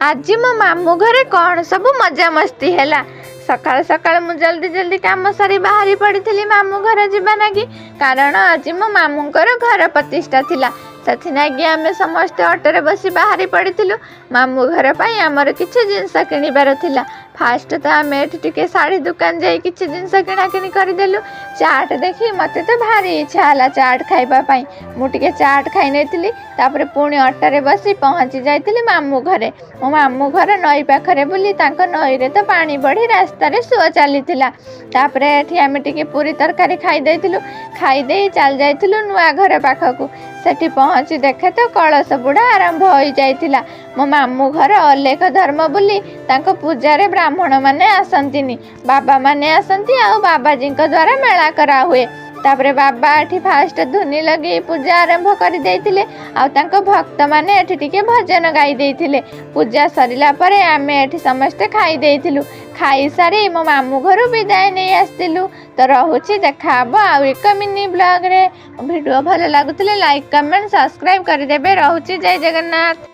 ଆଜି ମୋ ମାମୁଁ ଘରେ କ'ଣ ସବୁ ମଜାମସ୍ତି ହେଲା। ସକାଳୁ ସକାଳୁ ମୁଁ ଜଲ୍ଦି ଜଲ୍ଦି କାମ ସାରି ବାହାରି ପଡ଼ିଥିଲି ମାମୁଁ ଘର ଯିବା ନାଗି, କାରଣ ଆଜି ମୋ ମାମୁଁଙ୍କର ଘର ପ୍ରତିଷ୍ଠା ଥିଲା। ସେଥିନାଗି ଆମେ ସମସ୍ତେ ଅଟୋରେ ବସି ବାହାରି ପଡ଼ିଥିଲୁ। ମାମୁଁ ଘର ପାଇଁ ଆମର କିଛି ଜିନିଷ କିଣିବାର ଥିଲା। ଫାଷ୍ଟ ତ ଆମେ ଏଠି ଟିକେ ଶାଢ଼ୀ ଦୋକାନ ଯାଇ କିଛି ଜିନିଷ କିଣାକିଣି କରିଦେଲୁ। ଚାଟ୍ ଦେଖି ମୋତେ ତ ଭାରି ଇଚ୍ଛା ହେଲା ଚାଟ୍ ଖାଇବା ପାଇଁ। ମୁଁ ଟିକେ ଚାଟ୍ ଖାଇ ନେଇଥିଲି। ତାପରେ ପୁଣି ଅଟୋରେ ବସି ପହଞ୍ଚି ଯାଇଥିଲି ମାମୁଁ ଘରେ। ମୋ ମାମୁଁ ଘର ନଈ ପାଖରେ ବୋଲି ତାଙ୍କ ନଈରେ ତ ପାଣି ବଢ଼ି ରାସ୍ତାରେ ସୁଅ ଚାଲିଥିଲା। ତାପରେ ଏଠି ଆମେ ଟିକେ ପୁରୀ ତରକାରୀ ଖାଇ ଦେଇଥିଲୁ। ଖାଇଦେଇ ଚାଲି ଯାଇଥିଲୁ ନୂଆ ଘର ପାଖକୁ। ସେଠି ପହଞ୍ଚି ଦେଖେ ତ କଳସ ବୁଡ଼ା ଆରମ୍ଭ ହୋଇଯାଇଥିଲା। ମୋ ମାମୁଁ ଘର ଅଲେଖ ଧର୍ମ ବୋଲି ତାଙ୍କ ପୂଜାରେ ବ୍ରାହ୍ମଣମାନେ ଆସନ୍ତିନି, ବାବାମାନେ ଆସନ୍ତି ଆଉ ବାବାଜୀଙ୍କ ଦ୍ୱାରା ମେଳା କରାହୁଏ। ତାପରେ ବାବା ଏଠି ଫାଷ୍ଟ ଧୁନି ଲଗେଇ ପୂଜା ଆରମ୍ଭ କରିଦେଇଥିଲେ ଆଉ ତାଙ୍କ ଭକ୍ତମାନେ ଏଠି ଟିକେ ଭଜନ ଗାଇ ଦେଇଥିଲେ। ପୂଜା ସରିଲା ପରେ ଆମେ ଏଠି ସମସ୍ତେ ଖାଇ ଦେଇଥିଲୁ। ଖାଇସାରି ମୋ ମାମୁଁ ଘରୁ ବିଦାୟ ନେଇ ଆସିଥିଲୁ। ତ ରହୁଛି, ଦେଖା ହବ ଆଉ ଏକ ମିନି ବ୍ଲଗ୍ରେ। ଭିଡ଼ିଓ ଭଲ ଲାଗୁଥିଲେ ଲାଇକ୍, କମେଣ୍ଟ, ସବସ୍କ୍ରାଇବ୍ କରିଦେବେ। ରହୁଛି, ଜୟ ଜଗନ୍ନାଥ।